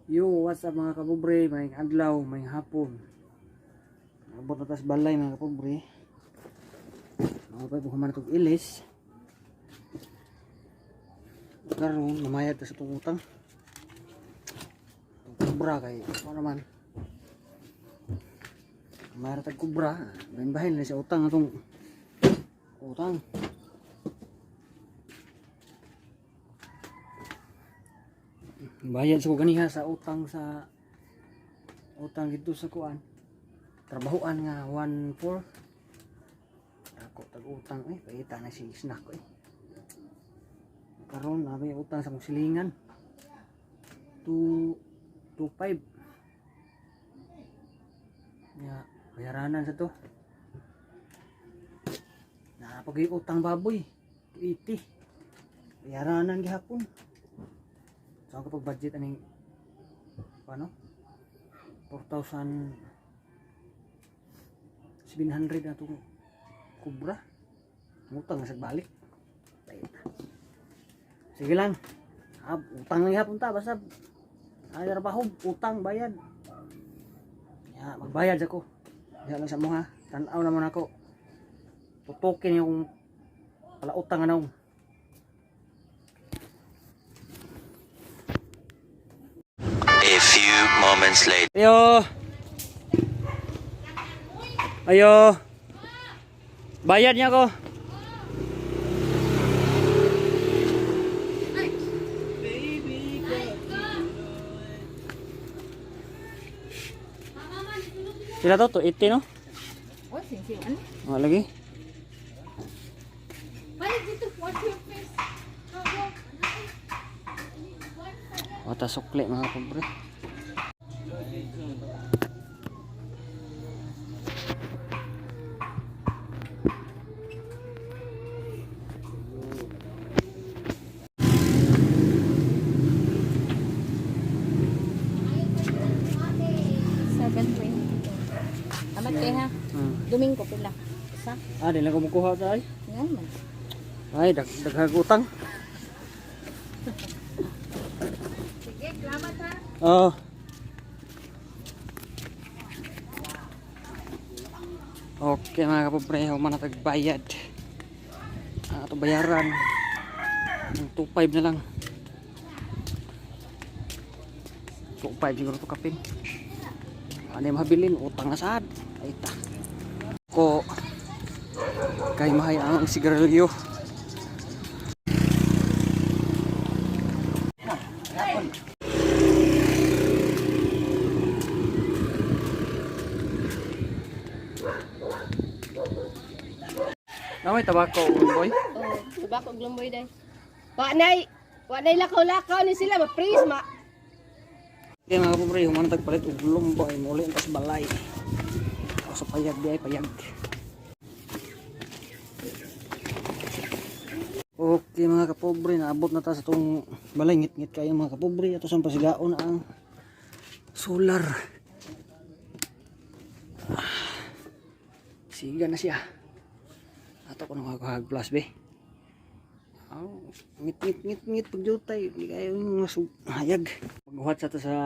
Yo, what's up, mga kapobre? May adlaw, may hapon. Abot na tas balay, mga kapobre. Mga pa buhaman itong ilis. Karon, namayad ta sa itong utang. Itong kubra kay, ano naman. Namayad tag kubra. Bahin-bahin na sa utang atong utang. Bayad sa ko ganiha sa utang dito sa kuan. Trabahoan nga 1.4. Ako tag utang eh, paita na si snack ko eh. Karon na may utang sa mong silingan. 2 2.5. Ya, bayaranan sa to. Napagay utang baboy. 280. Bayaranan gihapon. So ako pag budget aning paano? 4,700 na itong kubra. Utang na sa balik. Ayun. Sige lang. Ah, utang lang gihapon ta basta ay trabaho, utang bayad. Ya, magbayad ako. Diha lang sa mo ha. Tan-aw naman ako. Tutukin yung palautang anong. A few moments later. Ayo. Ayo. Bayad niya ko. Sila to, 280 no? Oh, sing ano? Mga lagi. Balik dito, wash your face. Go, go. Wata sukli, mga pobre. 7:22. Amat kay ha. Domingo pila. Isa. Ah, di lang ko mukuha sa ay. Nga man. Ay, daghag utang. Sige, salamat ha. Oo. Okay, mga kapobre, human na tagbayad. Ang ato bayaran. Ang 2.5 na lang. 2.5 siguro to kapin. Ano yung mabilin? Utang na sad. Ay ta. Ko kay mahay ang sigarilyo. Namay tabako, boy. Oh, tabako og lumboy day. Wa nay, wa nay lakaw-lakaw ni sila, ma-freeze ma. Okay, mga kapobre, human na tagpalit og lumboy. Muli ang tas balay. Ako sa payag di ay payag. Okay, mga kapobre, naabot na ta sa itong balay. Ngit-ngit kayo, mga kapobre. Ato sa pasigaon ang solar. Ah, siga na siya. Ato ko nang plus be. Oh, ngit ngit ngit ngit pagyutay. Hindi kayo yung hayag. Paghuhat sa to sa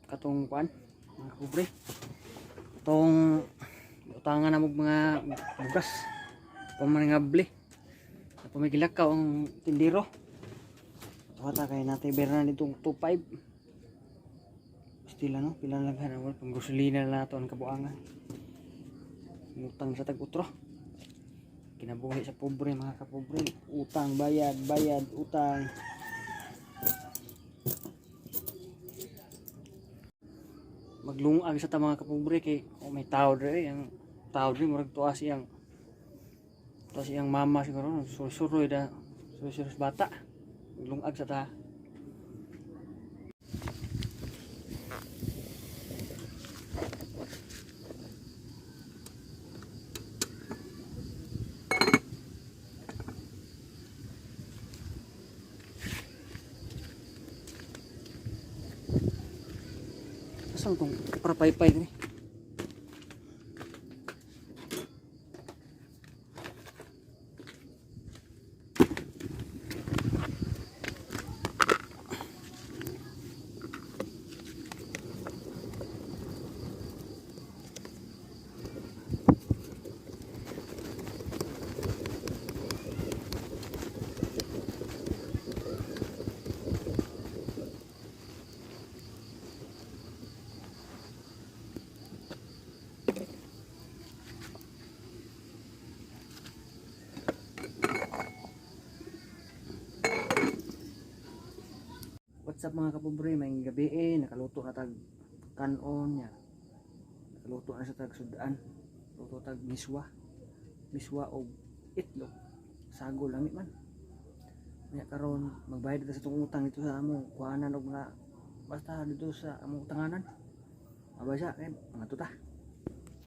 katong kuan, mga kapobre. Itong utangan na mo mga bugas. Pamangable. Pumigilakaw ang tindero. Tuwata kay natay Berna nitong 2.5. Stila no, pila lang na wala pang gasolina na nato ang kabuangan. Utang sa tag-utro. Kinabuhi sa pobre, mga kapobre. Utang, bayad, bayad, utang. Maglungag sa ta, mga kapobre, kay oh, may tao dre, ang tao dre murag tuwa siyang mama siguro suruy da suruy sa bata. Maglungag sa ta. Saan tong para paypay ni? What's up, mga kapobre? May gabi eh, nakaluto na tag kanon niya. Nakaluto na sa tag sudan. Luto tag miswa. Miswa og itlog. Sago, lami man. Nya karon magbayad ta sa itong utang dito sa amo kuhanan og mga basta dito sa among utanganan. Abay sa eh, mga tuta.